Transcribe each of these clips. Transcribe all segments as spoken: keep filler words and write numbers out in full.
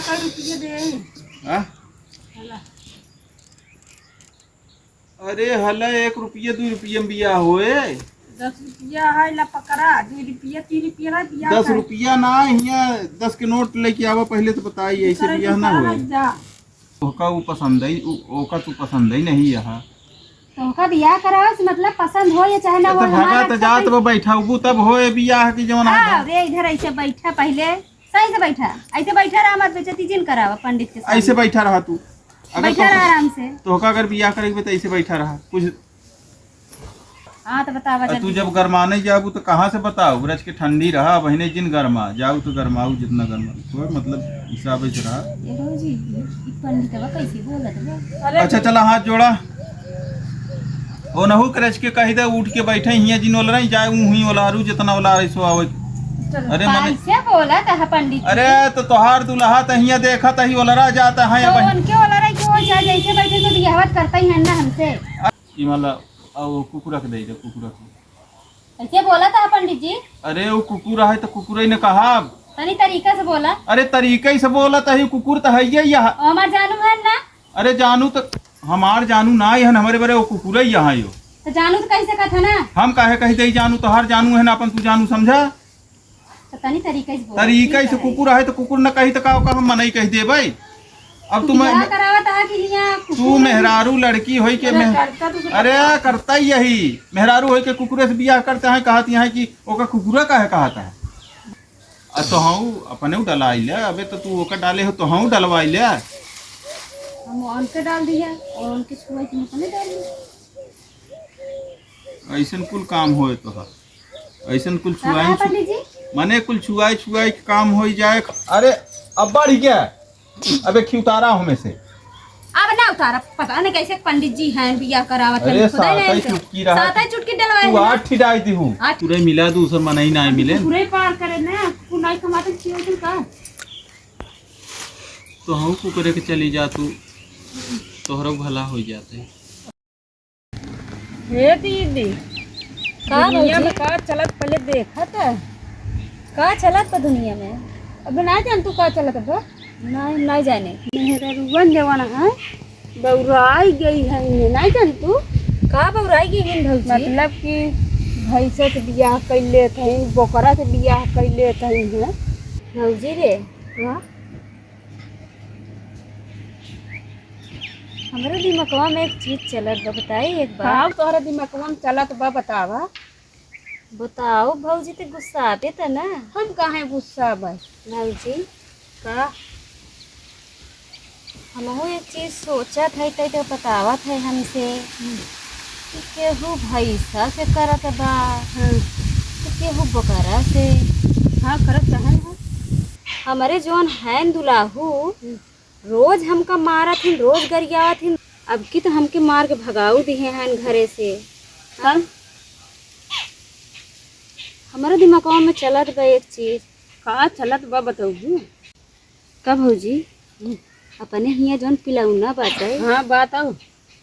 कै रुपया दे? हाँ? हला। अरे हला, एक रुपया, दुइ रुपया में बियाह होए? दस रुपया है, ला पकड़ा, दुइ रुपया, तीन रुपया ना बियाह दस कर। रुपया ना, हियाँ दस के नोट लेके आवा, पहिले तो बताई, ऐसे करे बियाह तू ना कहा होए। जा। ओका उ पसंद है, उ-, ओका तू पसंद है नहीं यहाँ। तो ओका बियाह करावे से मतलब पसंद हो या चाहे ना हो, तो हमारा भगा तो अच्छा जात कहीं वो बैठाउबू तब होए बियाह की जवन हाँ, है। रे इधर ऐसे बैठा पहिले, सही से बैठा, ऐसे बैठा रहा, मत बेइज्जती जिन करावा पंडित के सामने। ऐसे बैठा रहा तू। अगर बैठा तो, रहा आराम से। तो ओका अगर बियाह करेके बा तो ऐसे बैठा रहा। कुछ हाँ, तो बतावा आ, तू जल्दी। जब गरमाने जाबू, तो कहाँ से बताऊ? ब्रज के ठंडी रहा, बहिने जिन गरमा, जाऊ तो गरमाऊ, जितना गरमा, कोई मतलब हिसाब से रहा। ए भौजी, ई पंडितवा कैसे बोलत बा? अरे अच्छा, चला, हाथ जोड़ा। ओ नहु, ब्रज के कहि दे, उठ के बैठे हियाँ, जिन ओलरई जाए, ऊ हुई ओलारू, जितना ओलारे सो आवे। चलो, अरे, मने कैसे बोलत है पंडित जी? अरे, तो तोहार दुल्हा तो हियाँ देखत ही ओलरा जात है, तो अब उनके ओलरा के हो जाए, जैसे बैठे तो बियाहवत करता ही है ना हमसे। ई वाला, आ, वो कुकुरा के दे दे, कुकुरा के। कैसे बोलत है पंडित जी? अरे, वो कुकुर है तो कुकुर ही न कहब। तनी तरीका से बोला। अरे, तरीका ही से बोलत है, कुकुर तो है ही यह। ओ, हमार जानू है ना? अरे, जानू तो हमार जानू ना है, हमरे बरे वो कुकुर ही यहाँ यो। तो जानू तो कैसे कहत है ना? हम काहे कही दे जानू, तोहार जानू है ना, अपन तू जानू समझा। तो तनी तरीका से बोला, तरीका ठीक से है। कुकुर है तो कुकुर न कही तो का, का हम मनई कह देबै? अब तू बियाह मैं करावत है कि हियाँ तू कुकुर है? मेहरारू लड़की होई के अरे मेह-, करता तो से अरे करता। करता ही यही। मेहरारू होई के कुकुरे से बियाह करते हैं, कहत यहाँ कि ओका कुकुरा काहे कहत है? आ तो हूँ अपने उ डलाई ले, अबे तो तू ओका डाले हो तो हूँ डलवाई ले। हम उनके डाल दिया और उनके छुआई तुम अपने डाल दिया। ऐसन कुल काम होए तो है। ऐसन कुल का छुआई कहा छु-, पंडित जी? माने कुल छुआई छुआई के काम होई जाए। अरे, अब बढ़ि गया। अबे खिउतारा हमें से। अब ना उतारा, पता नहीं कैसे पंडित जी हैं, बियाह करावत अरे, हैं, खुदा सातै नहीं चुटकी रहा। सातै चुटकी डलवाए तू हैं। आठ ठिडाई दी हूँ। आठ। पूरे मिला दूसर मनई ना मिले। पूरे पार करे ना, तू नहीं कमाते छियो तू का? तो हूँ कुकुरे के चली जा तू, तोहरो भला हो जाते। हे दीदी, का दुनिया भौजी? में का चलत पहले देखत है? का चलत बा दुनिया में? अब ना जान तू का चलत बा? नहीं, नहीं जाने। मेहररुअन जवन है, बौराई गई है इन्हें, नहीं जान तू? का बौराई गई है भौजी? मतलब कि भैंसे से बियाह कर लेत हैं, बोकरा से बियाह कर लेत हैं। भौजी रे, हाँ? हमरे दिमगवा में एक चीज चलत बा, बताई एक बार। का तोहरे दिमगवा में चलत बा, बतावा। बताओ भौजी, ते गुस्साबे त ना? हम काहे गुस्साबे? भौजी। का? हमहू एक चीज सोचत है, ते, ते बतावत है हमसे हम्म। कि केहू भैंसा से करत बा, हम्म। तो केहू बकरा से। हाँ, करत त है ना। हमरे जौन हैं दुलाहू, हम्म। रोज हमका मारत हिन, रोज गरियावत हिन। अब की तो हमके मार के भगाऊ दिहे हैं घरे से। हाँ? हमरे दिमगवा में चलत बा एक चीज। का चलत बा बतौबू? का भौजी? हम्म। अपने हियाँ जौन पिलौना बाटे, हाँ, बताओ।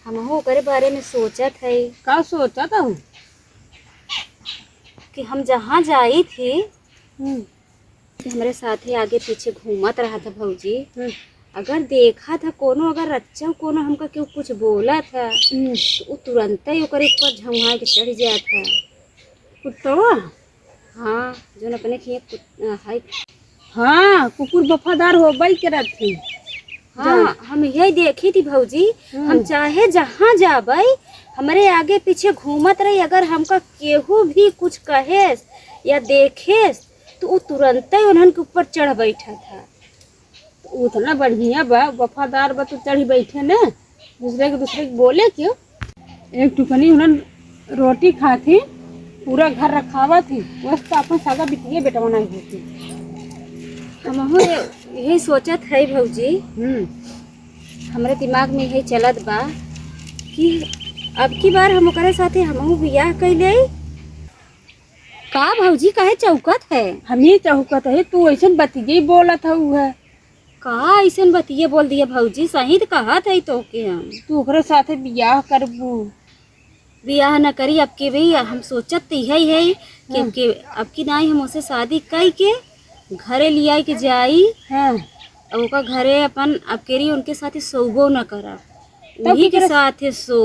हमहू ओकरे बारे में सोचत है। का सोचत हऊ? कि हम जहाँ जाई थी, हम्म। कि हमरे साथे आगे पीछे घूमत रहत है भौजी। हम्म। अगर देखत है कोनो, अगर रच्चो कोनो हमका केहू कुछ बोलत है, हम्म। तो उ तुरंते ओकरे ऊपर झौंहाए के चढ़ जात है। कुत्तवा? हाँ, जौन अपने खिया कुत-, अ, है। हाँ, कुकुर वफादार होबे करत है। हाँ, जा। हम यही देखी थी भौजी, हम्म। हम चाहे जहाँ जाबे, हमरे आगे पीछे घूमत रही, अगर हमका केहू भी कुछ कहेस या देखेस, तो उ तुरंते उन्हन के ऊपर चढ़ बैठत है। तो उतना बढ़िया बा, वफादार बा, तो चढ़ी बैठे ने, दूसरे के, दूसरे के बोले क्यों? एक टुकनी उन्हन रोटी खात ही, पूरा घर रखावत ही, बस तो अपन सादा बिटिये बेटवा नहीं होती। हमहू ये-, यही सोचत है भौजी, हम्म। हमरे दिमाग में यही चलत बा कि अब की बार हम ओकरे साथे हमहू बियाह कइ लेई। का भौजी, काहे चौकत है? हम ही चौकत है, तू ऐसन बतिये बोलत हऊ है। का ऐसन बतिये बोल दिया भौजी, सही त कहत है तोके हम। तू ओकरे साथे बियाह करबू? बियाह न करी, अब के भी हम सोचत त यही है कि हाँ। अब के, अब की नाई हम ओसे शादी कई के घरे लियाई के जाई। हाँ। अब ओकर घरे अपन अकेरी उनके साथे सोबो न करा, तब उही के केकरे साथे सो।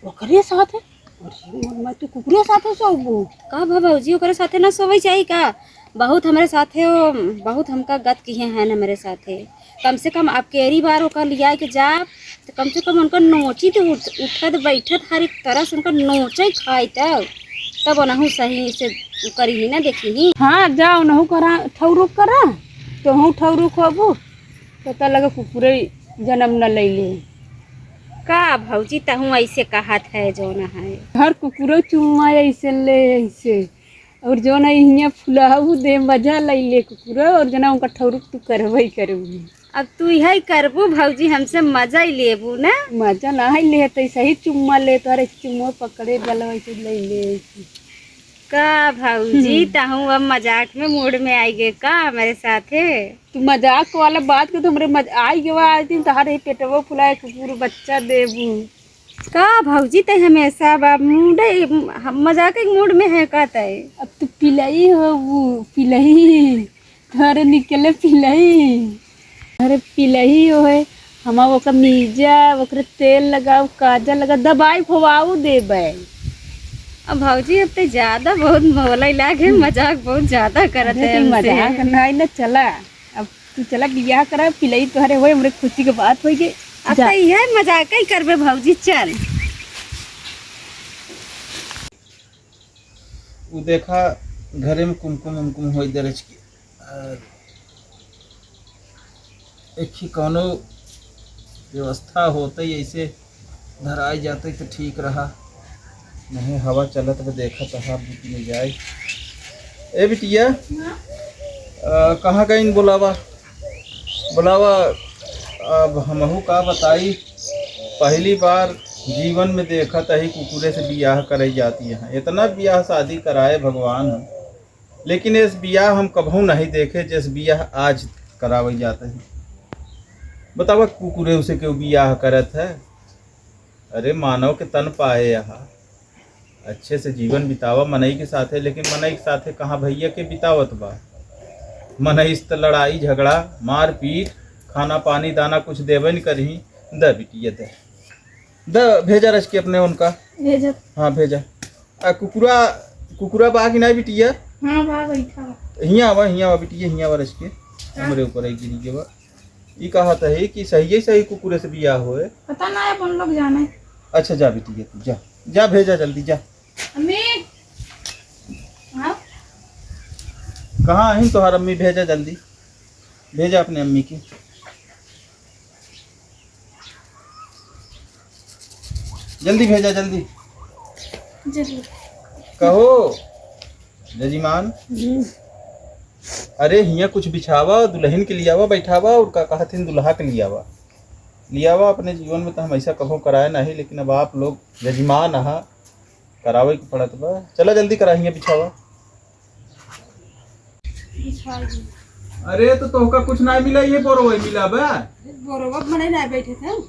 ओकरे साथे? अरे मोर माई, तू कुकुरे साथे सोबू? का भा भौजी, ओकरे साथे ना सोवे चाही का? बहुत हमरे साथे ओ, बहुत हमका गत किहे हैं हमरे साथे। कम से कम अकेरी बार ओकर लिया के जा, तो कम से कम उनका नोची तो उठ-, उठत बैठत हर एक तरह से उनका नोचे खाए तब, तब ओनहु सही से उ करिही ना, देखिही। हाँ, जा ओनहु करा, ठौरुक करा, तोहू ठौरुक होबू, पता लगे कुकुरे जन्म न लैले। का भौजी, तहूँ ऐसे कहत है जौन है। हर कुकुरो चुम्मा ऐसे ले, ऐसे। और जौन है हियाँ फुलाऊ दे, मजा लैले कुकुरो, और जना उनका ठौरुक तू करबे करबू। अब तू यही करबू भौजी, हमसे मजा ही लेबू ना। मजा ना है ले, तो सही चुम्मा ले, तोहरे चुम्मा पकड़े गलवा से लैले। का भौजी, हम्म। तहूँ अब मजाक में मूड में आई गए का हमरे साथे? तू मजाक वाला बात के तो हमरे मज-, आई गवा आज दिन तहारे ही पेटवा फुलाए कुकुर बच्चा देबू। का भौजी, तै हमेशा बा मूडे, हम मजाक के मूड में है का तै? अब तू पिलई हो, वो पिलई, घर निकले पिलई। अरे पिलही होए, हम ओकर मीजा, ओकरे तेल लगाओ, काजल लगा, दवाई खोवाऊ देबे। अब भौजी, अब ते ज्यादा बहुत बोले लागे, हम्म। मजाक बहुत ज्यादा करत अरे है तू हमसे। मजाक नहीं ना, चला, अब तू चला बियाह करा, पिलही तोहरे होए, हमरे खुशी के बात होई गई। अब जा। ते यह मजाक ही करबे भौजी, चल। उ देखा, घरे में कुमकुम उमकुम होई दरज की। आ, एक ही कौनो व्यवस्था होते, ऐसे धराई जाते तो ठीक रहा। नहीं, हवा चलत बा, देखा तो हाथ बीच में जाए। ए बिटिया, हाँ? आ, कहाँ गईन बोलावा? बोलावा, अब हमहू का बताई, पहली बार जीवन में देखत ही कुकुरे से बियाह करे जाती है। इतना बियाह शादी कराए भगवान है, लेकिन इस बियाह हम कबहू नहीं देखे, जिस बियाह आज करावे जात ही। बतावा, कुकुरे उसे क्यों बियाह करत है? अरे, मानव के तन पाए यहाँ, अच्छे से जीवन बितावा मनई के साथे, लेकिन मनई के साथे कहाँ भैया के बितावत बा? मनई से त लड़ाई झगड़ा, मारपीट, खाना पानी दाना कुछ देबे न करही। द बिटिया द, द भेजा रच के अपने उनका। भेजत। हाँ, भेजा। आ कुकुरा, कुकुरा बा कि नहीं बिटिया? हाँ बा, बैठा बा। हियाँ आवा, हियाँ आवा बिटिया, हियाँ आवा रच के। हाँ। हमरे ऊपर एक गिरी के बा। ई कहत है कि सही सही कुकुरे से बियाह होए। पता ना, अपन लोग जाने। अच्छा, जा बिटिया, तू जा, जा, भेजा जल्दी, जा। अम्मी, हाँ? कहाँ अहिन तोहार अम्मी? भेजा जल्दी, भेजा अपने अम्मी के, जल्दी भेजा, जल्दी। जल्दी। कहो जजमान। हम्म। अरे, हियाँ कुछ बिछावा, दुलहिन के लियावा, बैठावा, और का कहत हिन, दुलहा के लियावा, लियावा। अपने जीवन में तो हम ऐसा कभो कराए नहीं, लेकिन अब आप लोग जजमान आहा, करावे के पड़त बा। चला जल्दी करा, हियाँ बिछावा। बिछा दी। अरे, तो तोहका कुछ ना मिला, ये बोरवा मिला बा। बोरवा मने ना बैठे थे।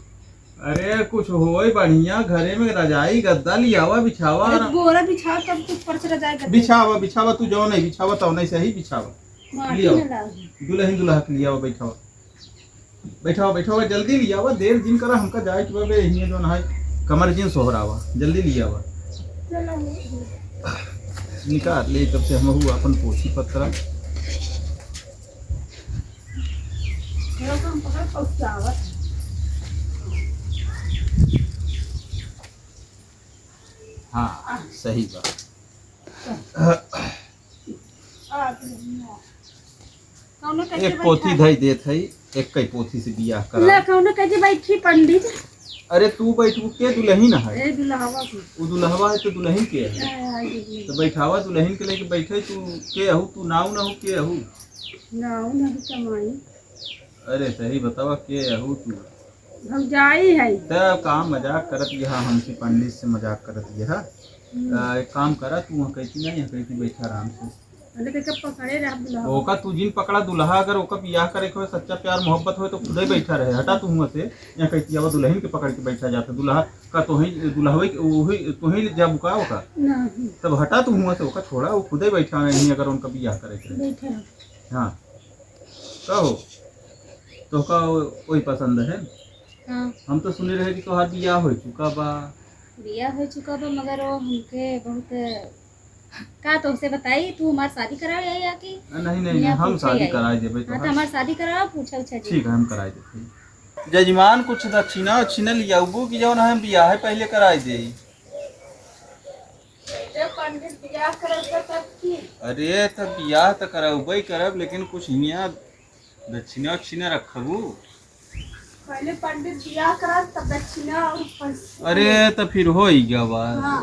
अरे, कुछ होई बढ़िया, घरे में रजाई गद्दा लियावा, बिछावा। अरे, बोरा बिछाओ, तब कुछ फर्श रजाई गद्दा। बिछावा, बिछावा, तू जौन है बिछावा, तौन है सही बिछावा। माटी लियावा। में लाओ। दुलहिन दुलहा के लियावा, बैठावा। बैठावा, बैठावा, जल्दी लियावा, देर जिन करा, हमका जाए के बा बे, हियाँ जौन है, कमर जिन सोहरावा, जल्दी लियावा। चलो। निकाल ले, तब से हमहू अपन पोथी पत्रा। हाँ, सही बात। कौनो कह के एक पोथी बैठा। धई देत है, एक कई पोथी से बियाह करा। ले, कौनो कह के बैठी पंडित। अरे तू बैठू, के दुलहिन है? ए, दुलहवा के। उ दुलहवा है तो दुलहिन के है? ए, आई दुलहिन। तो बैठावा दुलहिन के लेके बैठे, तू के अहू, तू नाऊ ना हो, के अहू? नाऊ ना हो, कमाई। अरे सही बतावा, के अहू तू? भौजाई है। त का मजाक करत यह, हमसे पंडित से मजाक करत यह? हम्म। त एक काम करा, तू वहाँ कहती ना, यहाँ कहती बैठा आराम से। अरे के पकड़े रह दुल्हा। ओका तू जिन पकड़ा दुल्हा, अगर ओका बियाह करे के होए, सच्चा प्यार मोहब्बत होए तो खुदे बैठा रहे। हटा तू हुआ से, यहाँ कहती अब दुल्हन के पकड़ के बैठा जाता। दुल्हा का तोही, दुल्हवे के, वही तोही जाबू का ओका? नहीं। तब हटा तू हुआ से, ओका छोड़ा, वो खुदे बैठा रहे, अगर उनका बियाह करे के रहे। बैठा रहे। हाँ। कहो, तोहका वो-, वही पसंद है? हाँ। हम तो सुने रहे कि तोहार बियाह हो चुका बा। बियाह हो चुका बा, मगर वो हमके बहुत, का तोहसे बताई, तू हमार शादी करावे आई आके? नहीं, नहीं, नहीं, हम शादी कराई देबे हाँ, तो तोहार। हमार शादी करावा, पूछा उछा जी। ठीक है, हम कराई देबे। जजमान, कुछ दक्षिणा उक्षिणा लियाउबू कि जौन हम बियाह पहले कराई दे? पहले पंडित बियाह करब त तब की? अरे, त बियाह त करउबे करब, लेकिन कुछ हियाँ दक्षिणा उक्षिणा रखबू? पहले पंडित बियाह करा, तब दक्षिणा और पैसा। अरे, त फिर हो ही गवा। हाँ।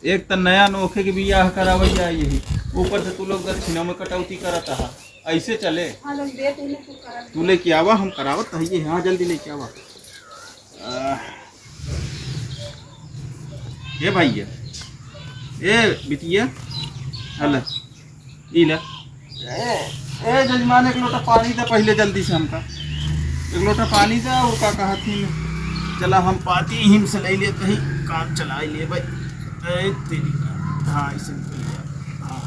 एक त नया नोखे के बियाह करावल जाए यही, ऊपर से तू लोग दक्षिणा में कटौती करत आहा। ऐसे चले? हाँ, लोग देत ही नहीं, तू करत। तू लेके आवा, हम करावत हइये। हाँ, जल्दी लेके आवा। आह। ए भैया, ए बिटिया, हला, ई ला। ए, ए जजमान, एक लोटा पानी दे पहले जल्दी से हमका। एक लोटा पानी दे, और का कहत ही, चला हम पाती हिम से ले लेते ही, काम चला ले भाई। ए, तेरी का, हाँ, इसे, हाँ।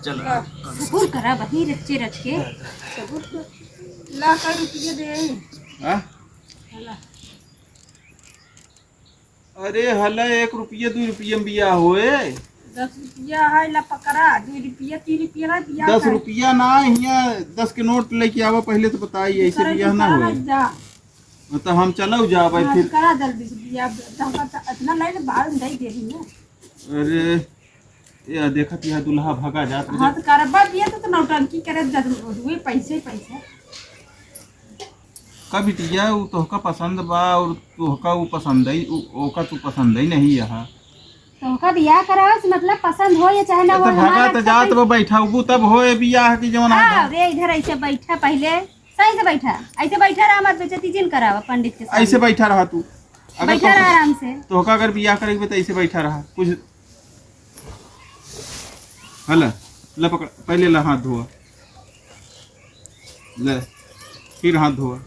चला। सब्र करा बही, रच्चे रच के। सब्र कर। ला, कई रुपये दे। हाँ? ला। अरे हला, एक रुपया, दुई रुपया में बियाह होए? दस रुपया है, ला पकड़ा, दुई रुपया, तीन रुपया ना बियाह दस का। रुपया ना, हियाँ दस के नोट लेके आवा, पहले तो बताई, ऐसे करे बियाह ना बियाह होए। जा। तो हम चलउ जाब, हाँ, फिर करा जल्दी से बियाह, तो हमका तो इतना नहीं, बाद में दे देही ना। अरे, या देखत यह दुल्हा भगा जात बा। हाँ, तो करबा बिया तो, तो नौटंकी करे जब हुए पैसे, पैसे। का बिटिया, उ तोहका पसंद बा और तोहका उ पसंद है, उ, ओका तू पसंद है नहीं यह। तोहका बियाह करावे से मतलब पसंद हो या चाहे ना ए, हो, तो भगा हमारा तो अच्छा जात पैसा बा, बैठा उबू तब होए बियाह की जवन हाँ, है। रे, इधर ऐसे बैठा पहले, सही से बैठा, ऐसे बैठा रहा, हमार बेइज्जती जिन करावा पंडित के सामने। ऐसे बैठा रहा तू। अगर बैठा तो, रहा आराम से। तोहका अगर बियाह करे के बा, तो ऐसे बैठा रहा। कुछ हला, ला पकड़, पहले ला हाथ धोआ, ले, फिर हाथ धोआ,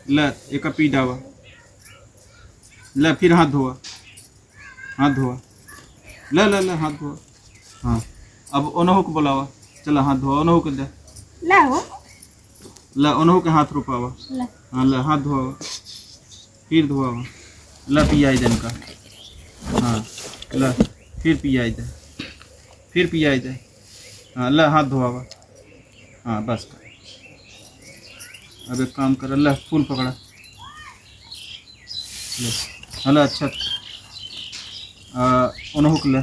ले, एका पी डावा, ले, फिर हाथ धोआ, हाथ धोआ, ले, ले, ले, हाथ धोआ। हाँ, अब ओनहु के बोलावा, चला हाथ धोआ, ओनहु के दे। ला हो। ला, ओनहु के हाथ रोपावा। ला। हाँ, ला, हाथ धोआवा। फिर धोआवा। ला, पियाई दे इनका। हाँ, ला, फिर पियाई दे। फिर पियाई दे। हाँ, ला, हाथ धोआवा। हाँ, बस कर। अब एक काम कर, ला, फूल पकड़ा। ले, हला, अच्छा। आ, ओनहु के ले,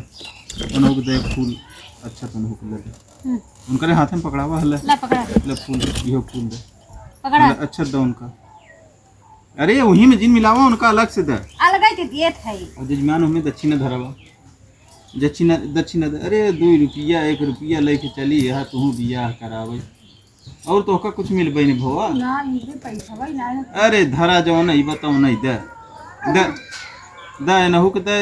ओनहु के दे फूल, अच्छा, तो ओनहु के ले दे। हम्म। उनकरे हाथे में पकड़ावा, हला। ला, पकड़ा। ले फूल, इहो फूल दे। पकड़ा। हला, अच्छा, दे उनका। अरे, वही में जिन मिलावा, उनका अलग से दे। अलग है के दिए थे। और जजमान, हमें दक्षिणा धरावा। दक्षिणा, दक्षिणा दे। अरे, दुई रुपया, एक रुपया लेके चली, यह तुहूँ बियाह करावे। और तोहका कुछ मिलबे नहीं भवा। ना, इनके पैसा भाई ना। अरे धरा, जवन अइबा तवन नहीं दे। दे, दे, एनहू के दे,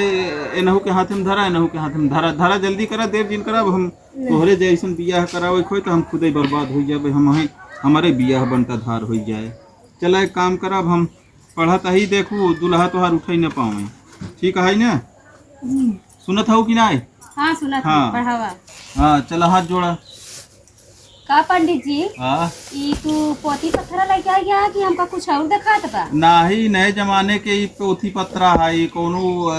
एनहू के हाथ में धरा, एनहू के हाथ में धरा, धरा, जल्दी करा, देर जिन करा, अब हम ले। तोहरे जैसन बियाह करावे खोए तो हम खुदे बर्बाद हो जाबे, हम हैं, हमारे बियाह बनता धार हो जाए। चला एक काम करा, अब हम पढ़त ही, देखू, दुल्हा तोहार उठे न पावे। ठीक है ना? हम्म। सुनत हऊ कि नाय? हाँ, सुनत हाँ। हई, पढ़ावा। हाँ, चला हाथ जोड़ा। का पंडित जी? हाँ। ई तू पोथी पत्थरा लेके आ गया कि हमका कुछ और देखात बा? नाही, नए जमाने के ई पोथी पत्रा है, ई कौनो, अ,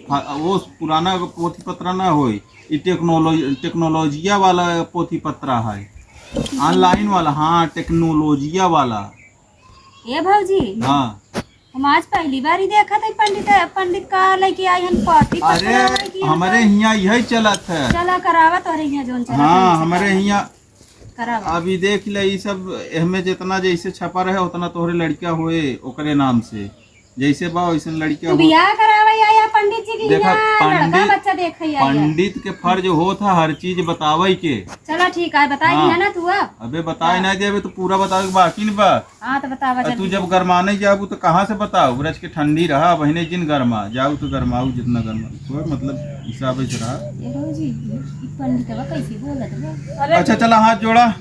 फा-, वो पुराना पोथी पत्रा ना होई। ई टेक्नोलॉजी, टेक्नोलॉजिया वाला पोथी पत्रा है, ऑनलाइन वाला। हाँ, टेक्नोलॉजिया वाला। ए भौजी, हाँ। हम आज पहली बार ही देखत हई पंडित, पंडित का लेके आई हन पोथी अरे, पत्रा लेके हमरे हियाँ। हियाँ यही चलत है। चला करावा तोहरे हियाँ जौन चलत है, हाँ, हमरे हियाँ करावा। अभी देख ले, ई सब एहमे जितना जैसे छपा रहे, उतना तोहरे लड़का होए, ओकरे नाम से। जैसे बा, वैसन लड़का तू हो। बियाह करावे आया पंडित जी की देखा, हियाँ, लड़का पंडित, बच्चा देखे आया। पंडित के फर्ज होत है हर चीज बतावे के। चला ठीक है, बताई हाँ। दिया ना तू अब। अबे बताए हाँ। ना देबे तो पूरा बतावे के बाकी न बा। हाँ, तो बतावा आ, तू जल्दी। जब गरमाने जाबू तो कहाँ से बताओ? ब्रज के ठंडी रहा, बहिने जिन गरमा, जाऊ तो गरमाऊ जितना गरमा, कोई मतलब हिसाब से रहा। ए भौजी, ई पंडितवा कैसे बोलत बा? अरे अच्छा, चला हाथ जोड़ा।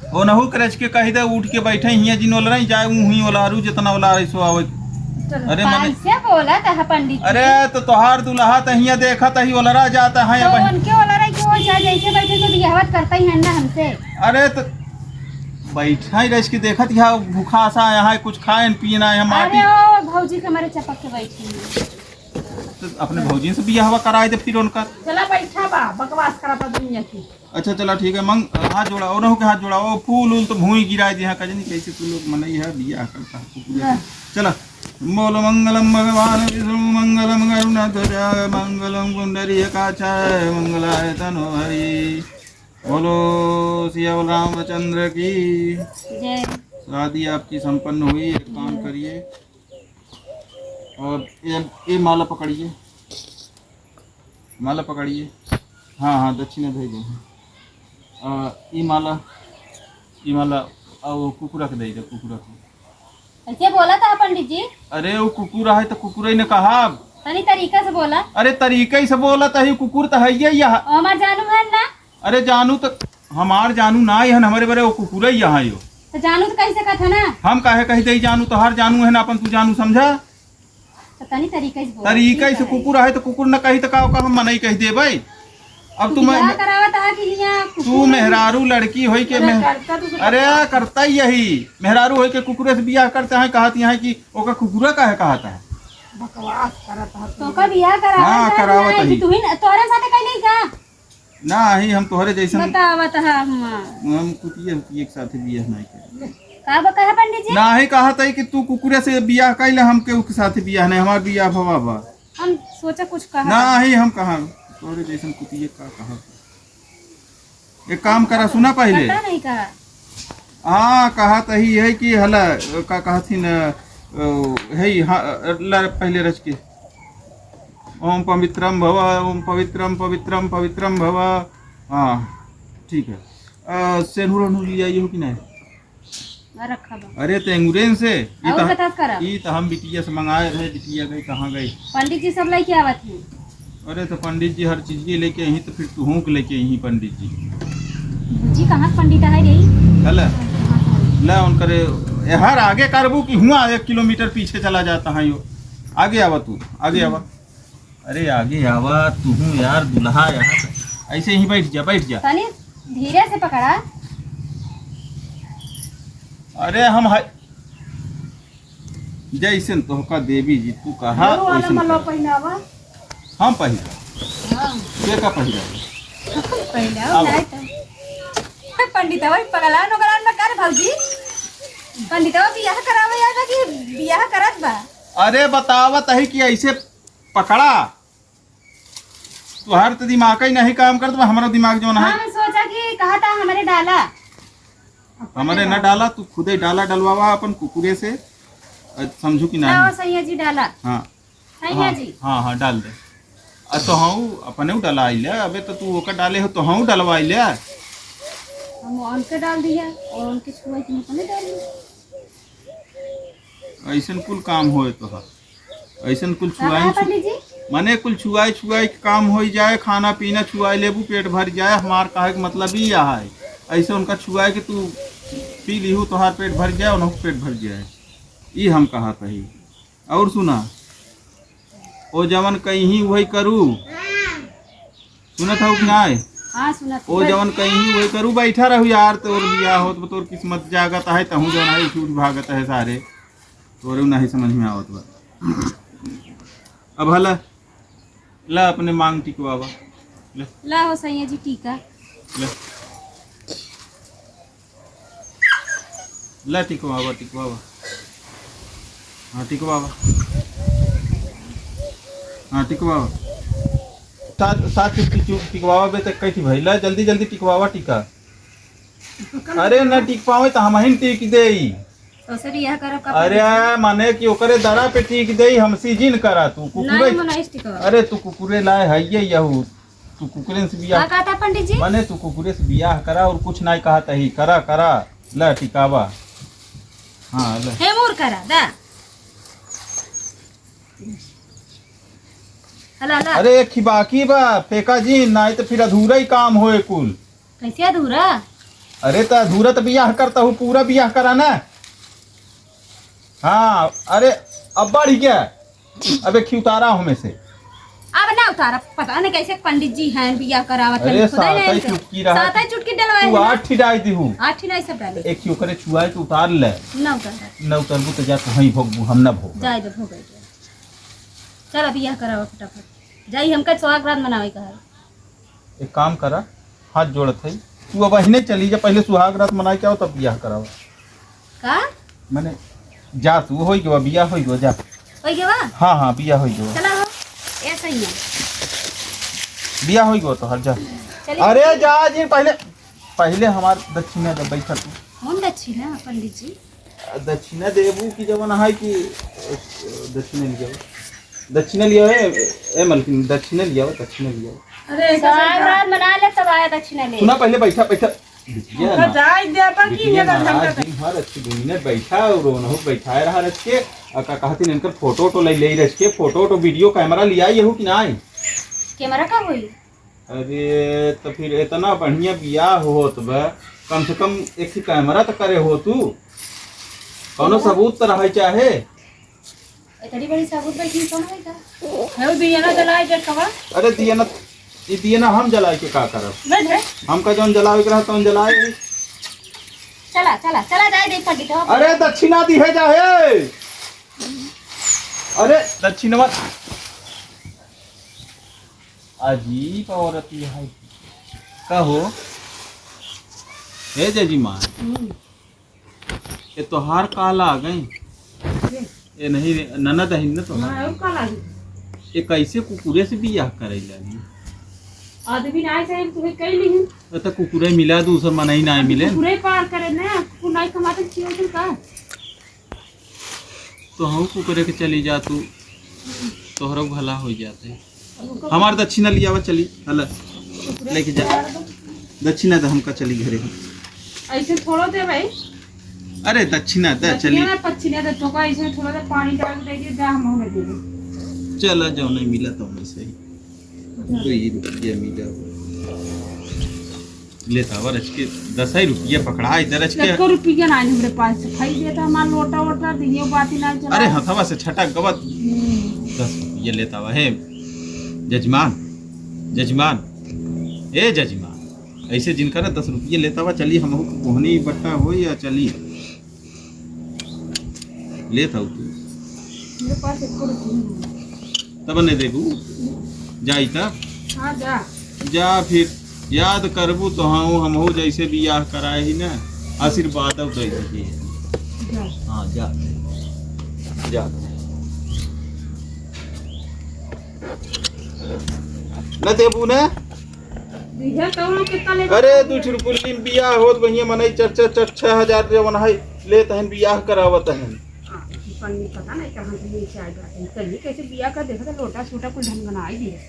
ओनहु के रच के कही दे, उठ के बैठे हियाँ जिन ओलरई, जाए ऊ हुई ओलारू, जितना ओलारे सो आवे। चल, अरे मने कैसे बोलत है पंडित जी? अरे तो तोहार दुल्हा त हियाँ देखत ही ओलरा जात है, तो अब उनके ओलरा क्यों चाहे जैसे बैठे तो बियाहवत करता ही है ना हमसे। अरे तो बैठा ही रह के देखत यहाँ भूखा सा यहाँ कुछ खाए न पिए ना हम अरे आटी। ओ भौजी के हमारे चपक के बैठी हैं। तो अपने भौजी से बियाहवा कराए दे फिर उनका। चला बैठा बा, बकवास करा बा दुनिया की। अच्छा चला ठीक है, मंग हाथ जोड़ा, ओनहु के हाथ जोड़ा, ओ फूल उल तो भूई गिराए दिया, कजनी कैसे तू लोग मनई है, बियाह करता है कुकुर। हाँ। चला, बोलो मंगलम भगवान विष्णु मंगलम गरुण ध्वज मंगलम पुंडरीकाक्ष मंगलाय तनो हरि। बोलो सियावर रामचंद्र की। जय। शादी आपकी संपन्न हुई, एक काम करिए, और ये, ये माला पकड़िए, माला पकड़िए। हाँ, हाँ, दक्षिणा दे दो। आ, ई माला, ई माला, आ, वो कुकुरा के दे दे, कुकुरा के। कैसे बोला था पंडित जी? अरे, वो कुकुरा है तो कुकुरा ही न कहा। तनी तरीका से बोला। अरे, तरीका ही से बोला तो ही कुकुर तो है ये यहाँ। और हमार जानू है ना? अरे जानू तो हमार जानू ना है, हमारे बरे वो कुकुरे ही यहाँ यो। तो जानू तो कह सकत है ना। हम काहे कह दे जानू, तोहार जानू है ना, अपन तू जानू समझा। तो तनी तरीका से बोल। तरीका से कुकुर है तो कुकुर न कही तो का, का हम मनई कह देबै। अब तू बियाह मैं करावत है कि यहाँ कुकुर तू है? मेहरारू लड़की होई के अरे मेह-, करता तो सब अरे करता। करता ही यही। मेहरारू होई के कुकुरे से बियाह करते हैं, कहत यहाँ कि ओका कुकुरा काहे कहत है। बकवास करत है तो तू। का बियाह करावत हाँ, है कि करावत नहीं? ही। तू ही न-, तोहरे साथे कहीं नहीं का? नाही, हम तोहरे जैसन बतावत ह हम। हम कुतिये हुतिये के साथे बियाह नाही करे। का बा कहा पंडित जी? नाही, कहत है कि तू कुकुरे से बियाह कइले, हमके उके साथे बियाह नाही, हमार बियाह भवा बा। हम सोचा कुछ कहा। नाही, हम कहा तोहरे जैसन कुतिये का कहा। एक काम करा, सुना पहिले। पता नहीं कहा। हाँ, कहत ही है कि हला, का कहथिन, अ, है, हाँ, ला पहिले रच के। ओम पवित्रम भव, ओम पवित्रम, पवित्रम, पवित्रम भव। हाँ, ठीक है। अ, सेनुर ओनुर लियाई हो कि नहीं? आ रखा बा। अरे, ते अंगुरेन से, ई और त, बतास करा। ई त हम बिटिया से मंगाए रहे, बिटिया गई, कहाँ गई? पंडित जी सब लेके आवत हैं। अरे, तो पंडित जी हर चीज के लेके आई, तो फिर तुहूँ के लेके आई पंडित जी। जी, कहाँ के पंडित है रे? हला, ला उनकरे, ए, हर आगे करबू कि हुआ एक किलोमीटर पीछे चला जाता है यो। आगे आवा तू, आगे आवा। अरे, आगे आवा, तुहूँ यार, दुल्हा यहाँ से। ऐसे ही बैठ जा, बैठ जा। तनी धीरे से पकड़ा। अरे, हम है, जैसन तोहका देवी जी, तू कहा, मोरू वाला वैसन मला करा। पहिनावा। हम पहिरा। हाँ। के का पहिरा? पहिनावा, आवा। नहीं तो। पंडितवा, ई पगलान ओगलान में का रे भौजी? पंडितवा बियाह करावे आवा कि बियाह करत बा? अरे, बतावत है कि ऐसे पकड़ा। तुहार तो दिमाग ही नहीं काम करत बा, हमारा दिमाग जौन है। हम सोचा कि कहा था हमारे डाला। हमारे ना डाला, तू खुदे डाला डलवावा अपन कुकुरे से। अ, समझू कि नहीं? लाओ सैया जी डाला। हाँ। सैया हाँ, जी। हाँ, हाँ, डाल दे। अ, तो हाँ, अपने उ डलवाई ले। अबे तो तू ओकर डाले हो, तो हाँ, डलवाई ले। हम उनके डाल दिया और उनके छुआ के अपने डाल दिया। ऐसन कुल काम होए तो है। ऐसन कुल का छुआई कहा छु-, पंडित जी? माने कुल छुआई छुआई के काम होई जाए, खाना पीना छुआई लेबू, पेट भर जाए। हमार कहे के मतलब ई है, ऐसे उनका छुआए के तू पी लीहू, तोहार पेट भर जाए, उनहु पेट भर जाए, ई हम कहा तही। और सुना, ओ जवन कहीं वही करू, सुनत हऊ कि नाय? हाँ, सुनत ओ हई। जवन कहीं वही करू, बैठा रहू यार, तोर बियाह होत बा, तोर किस्मत जागत है, तहूँ जवन है, छूट भागत है सारे, तोरे नहीं समझ में आवत बा। अब हला, ला अपने मांग टिकवावा, ले। ला हो सैया जी टीका। ले। ला टिकवावा, टिकवावा। हाँ, टिकवावा। हाँ, टिकवावा। सात, सात चुटकी चुप टिकवावा बे, त कैठी भाई, ला जल्दी, जल्दी टिकवावा टीका। अरे, न टिक पावे त हमहिन टिक देई। तो सर, यह करब का अरे, पंडित जी? माने कि ओकरे दरा पे टिक देई, हमसी जिन करा तू, कुकुरे। नहीं, हम नहीं टिकवा। अरे, तू कुकुरे लाए है ये यहू। तू कुकुरेन से बियाह का कहता पंडित जी? माने तू कुकुरे से बियाह करा और कुछ नहीं कहता ही, करा, करा, ला टिकावा। हाँ, ला। हे मोर करा, दा। हला, हला। अरे, एक ही बाकी बा, फेंका जी, नहीं तो फिर अधूरा ही काम होए कुल। कैसे अधूरा? अरे, तो अधूरा तो बियाह करता हूँ, पूरा बियाह करा ना। हाँ, अरे, अब बढ़ गया। अबे खिउतारा हमें से। अब ना उतारा, पता नहीं कैसे पंडित जी हैं, बियाह करावत हैं, अरे, खुदा सातै नहीं चुटकी रहा। सातै चुटकी डलवाए तू हैं ना। आठ ही डाल दी हूँ। आठ ही नहीं, सब डाले। एक ही ओकरे छुआए के उतार ले। ना उतारा। ना उतरबू तो जा तू वहीं भोगबू, हम ना भोग। जाए दे, भोग गए। चल, अब बियाह करावा फटाफट। जाई, हमका सुहाग रात मनावे का है। एक काम करा, हाथ जोड़त है, तू अब अहिने चली जा, पहले सुहाग रात मनाए के आओ, तब बियाह करावा। का? मने जा तू, होई गवा, बियाह होई गवा, जा। होई गवा? हाँ, हाँ, बियाह होई गवा। चला हो, ऐसा ही है। बियाह होई गवा तो हर जा। चलिए। अरे जा जी, पहले, पहले हमार दक्षिणा दे, बैठा तू। कौन दक्षिणा, पंडित जी? दक्षिणा देबू कि जवन है कि दक्षिणा लिया, दक्षिणा लिया है, ए मलकिन, दक्षिणा लिया, दक्षिणा लिया। अरे, इनका सुहाग रात मना ले, तब आया दक्षिणा ले। सुना, पहले बैठा, बैठा। बिटिया उनका ना, जाए दे, पर की बिटिया ये ना, ढंग आज का दिन भर अच्छी दुनिया बैठा और रोनहु बैठाए रहा रच के, आ का कहती इनकर फोटो वोटो ले, ले रच के, फोटो वोटो, वीडियो कैमरा लिया ये हो कि ना? कैमरा का होई? अरे, तो फिर इतना बढ़िया बियाह होत बा, कम से कम एक ही कैमरा तो करे हो तू, कौनो सबूत तो रहे चाहे। इतनी बड़ी सबूत बैठी कौन है का? है वो दिया ना जलाए के कवा? अरे दिया ना, ये दिया ना हम जलाए के का करब? बैठ, बैठ। हमका जौन जलावे के रहा तौन जलाए। चला, चला, चला जाए दे पंडित हो। अरे दक्षिणा दी है जा हे। अरे दक्षिणवा। अजीब औरत ये है। का हो? हे जजमान, हम्म। ये तोहार का लागे? ये? ये नहीं रे, ननद है न तोहार? हाँ, और का लागे? ये कैसे कुकुरे से बियाह करे लागी? आदमी ना आए चाहे तुम्हें कह ली हूँ। तो कुकुरे मिला, दूसर मनई ना मिले। कुकुरे पार करे ना, कुकुर नहीं कमाते, क्यों तुम का? तो हम कुकुरे के चली जा तू, तोहरो भला हो जाते। हमार दक्षिणा लियावा चली, हला, लेके जा। दक्षिणा तो हमका चली घरे हम। ऐसे थोड़ो दे भाई। अरे दक्षिणा दे चली। दक्षिणा, पक्षिणा दे, तो का ऐसे थोड़ा सा पानी डाल के दे दिए, जा हम उन्हें दे दे। चला जाओ, नहीं मिला तो हमें सही। दो ही रुपया मिला। लेता आवा रच के, दस ही रुपया पकड़ा इधर रच के। एको रुपया ना हमरे पास से खाई देता, हमार लोटा वोटा दियो बाती ना चला। अरे हथवा से छटक गवा। हम्म। दस रुपया लेता आवा, हे जजमान, जजमान, ए जजमान, ऐसे जिनका ना दस रुपया लेता आवा, चली हमहू के कोहनी बट्टा हो या चली। लेत हऊ तू। मेरे पास एको रुपया नहीं है। तब नहीं देबू? जाई त? हाँ, जा। जा फिर, याद करबू तो हम, हमहू जैसे बियाह कराए ही ना, आशीर्वाद अब दे दीजिए। जा। हाँ, जा। जा। न देबू ना? दिहे तो हम कितना लेबे? अरे, दू ठो रुपये में बियाह होत, बढ़िया मनई, चार, चार, चार, छह हजार जवन है, लेत हन, बियाह करावत हन। हाँ, पन्नी पता नहीं कहाँ से नीचे आ जाते हैं। तभी कैसे बियाह का देखा था, लोटा सोटा कुल ढंग बना ही दिए।